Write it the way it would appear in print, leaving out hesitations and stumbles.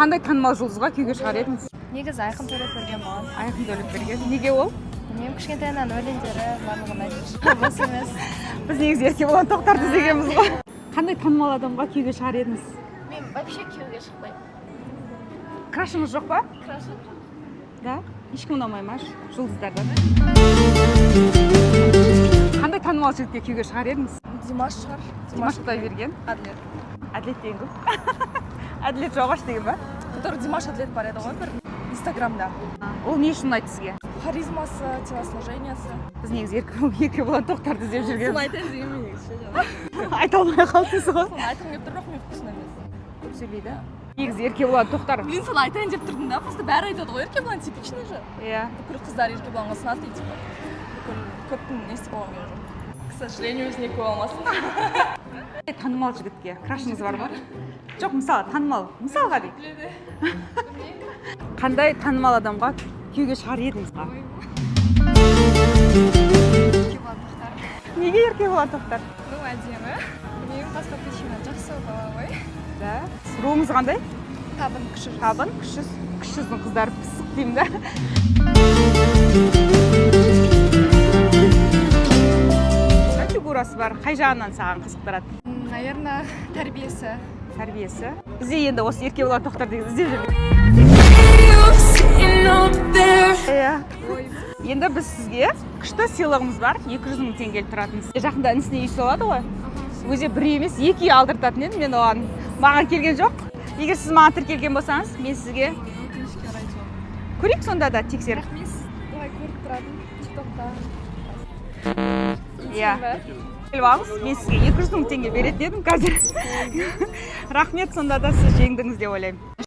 Қандай танымал жұлдызға күйеуге шығар едіңіз? Негізі Айқын Төлепберген болған. Айқын Төлепберген. Неге ол? Білмеймін, кішкентайынан өлеңдері барлығы ұнайды. Бос емес. Біз негізі Еркебұлан Тоқтарды іздегенбіз ғой. Қандай танымал адамға күйеуге шығар едіңіз? Мен вообще күйеуге шықпаймын. Крашыңыз жоқ па? Крашым жоқ. Да, ешкім ұнамай ма жұлдыздардан? Қандай танымал жігітке күйеуге шығар едіңіз? Димаш шығар. Димаш Құдайберген. Әділет. Әділет деген кім? Әділет Жоғаш деген ба? Который Димаш Әділет бар еді ғой бір инстаграмда. Ол не үшін ұнайды сізге? Харизмасы, телосложениесі. Біз негізі Еркебұлан Тоқтарды іздеп жүргенбіз. Айтайын дегенмін негізі. Айта алмай қалдыңыз ғой. Соны айтқым келіп тұр, бірақ мен вкусно емес. Көп сөйлейді негізі Еркебұлан Тоқтар. Блин, соны айтайын деп тұрдым да, просто бәрі айтады ғой, Еркебұлан типичный же. Иә. Бүкіл қыздар Еркебұланға сынады и типа бүкіл көптің несі болғым келген жоқ. К сожалению, өзіне көп алмасын. Танымал жігітке крашыңыз бар ма? Жоқ, мысалы, танымал, мысалға дейік, қандай танымал адамға күйеуге шығар едіңіз? Еркебұлан Тоқтар. Неге Еркебұлан Тоқтар? Ну, әдемі. Білмеймін, басқа причина, жақсы бала ғой. Да, руыңыз қандай? Табын, кіші жүз. Табын, кіші жүз. Кіші жүздің қыздары пысық деймін да. Фигурасы бар, қай жағынан саған қызықтырады? Наверное, тәрбиесі. Тәрбиесі. Бізде енді осы Еркебұлан Тоқтар деген іздеп жүрміз. Иә, енді біз сізге күшті сыйлығымыз бар, 200 мың теңгелік тұратын. Жақында інісіне үй салады ғой, өзі бір үй емес, екі үй алдыртатын едім мен оған, маған келген жоқ. Егер сіз маған тіркелген болсаңыз, мен сізге Өкінішке орай, жоқ. Көрейік сонда да, тексеріп. Бірақ мен сізді былай көріп тұратынмын тиктокта. Иә, келіп алыңыз, мен сізге 200 мың теңге беретін едім қазір. Рахмет, сонда да сіз жеңдіңіз деп ойлаймын.